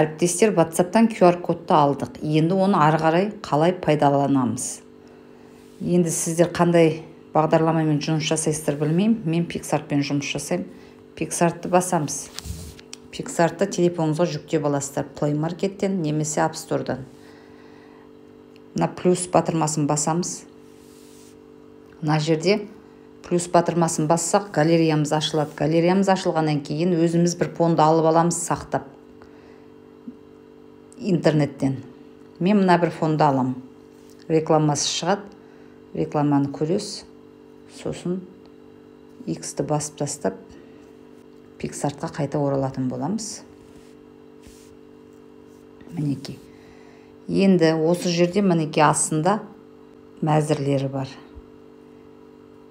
Әріптестер, WhatsApp'тан QR-кодты алдық. Енді оны ары қарай қалай пайдаланамыз? Енді сіздер қандай бағдарламамен жұмыс жасайсыздар білмеймін. Мен PicsArt-пен жұмыс жасаймын. PicsArt-ты басамыз. PicsArt-ты телефоныңызға жүктеп аласыздар Play Market'тен немесе App Store'дан. Мына плюс батырмасын басамыз. Мына жерде плюс батырмасын бассақ, галереямыз ашылады. Галереямыз ашылғаннан кейін өзіміз бір фонды алып аламыз сақтап интернеттен. Мен мына бір фонды алам. Рекламасы шығады. Рекламаны көресіз. Сосын X-ті басып тастап PicsArt-қа қайта оралатын боламыз. Мінекей. Енді осы жерде мінекей астында мәзірлері бар.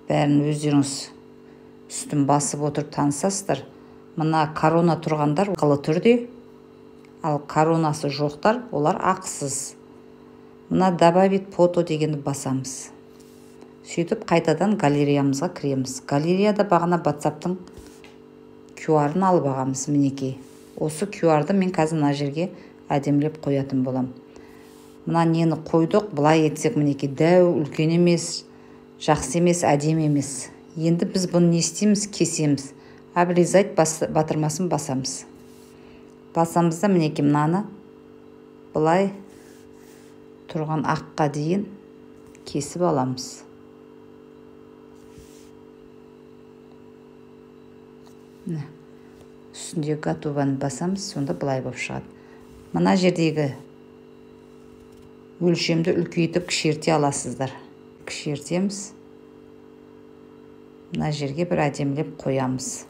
Бәрін өздеріңіз үстін басып отырып танысасыздар. Мына корона тұрғандар ақылы түрде, ал коронасы жоқтар олар ақысыз. Мына добавить фото дегенді басамыз. Сөйтіп қайтадан галереямызға кіреміз. Галереяда бағана WhatsApp'тың QR-ын алып ағамыз, мінекей. Осы QR-ды мен қазір мына жерге әдемілеп қоятын болам. Мына нені қойдық, былай етсек мінекей дәу, үлкен емес, жақсы емес, әдемі емес. Енді біз бұны не істейміз? Кесеміз. Обрезать батырмасын басамыз. Басамыз да мінекей мынаны былай тұрған аққа дейін кесіп аламыз. Міне, үстіндегі готованы басамыз, сонда былай болып шығады. Мына жердегі өлшемді үлкейтіп кішірте аласыздар. Кішіртеміз. Мына жерге бір әдемілеп қоямыз.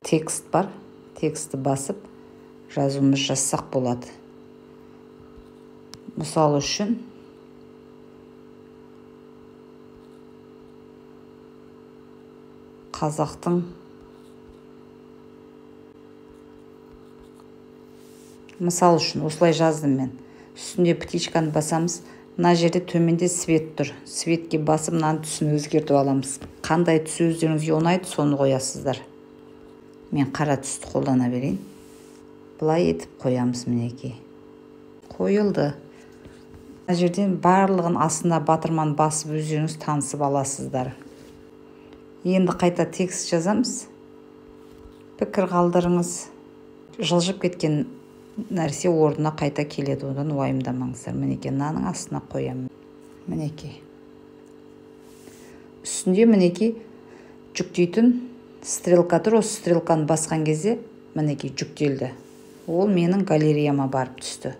Текст бар. Текстті басып жазуымыз жазсақ болады. Мысал үшін қазақтың мысал үшін осылай жаздым мен. Үстінде птичканы басамыз. Мына жерде төменде свет тұр. Светке басып мынаның түсін өзгертіп аламыз. Қандай түс өздеріңізге ұнайды, соны қоясыздар. Мен қара түсті қолдана берейін. Былай етіп қоямыз мінекей. Қойылды. Мына жерден барлығын астына батырманы басып өздеріңіз танысып аласыздар. Енді қайта текст жазамыз. Пікір қалдырыңыз. Жылжып кеткен нәрсе орнына қайта келеді, одан уайымдамаңыздар. Мінекей мынаның астына қоямын. Мінекей. Үстінде мінекей жүктейтін стрелка тұр. Осы стрелканы басқан кезде мінекей жүктелді. Ол менің галереяма барып түсті.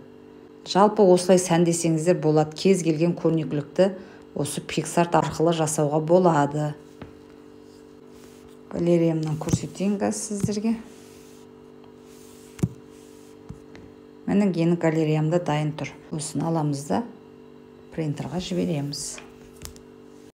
Жалпы осылай сәндесеңіздер болады. Кез келген көрнекілікті осы PicsArt арқылы жасауға болады. Галереямнан көрсетейін қазір сіздерге. Менің галереямда дайын тұр. Осыны аламыз да принтерға жібереміз.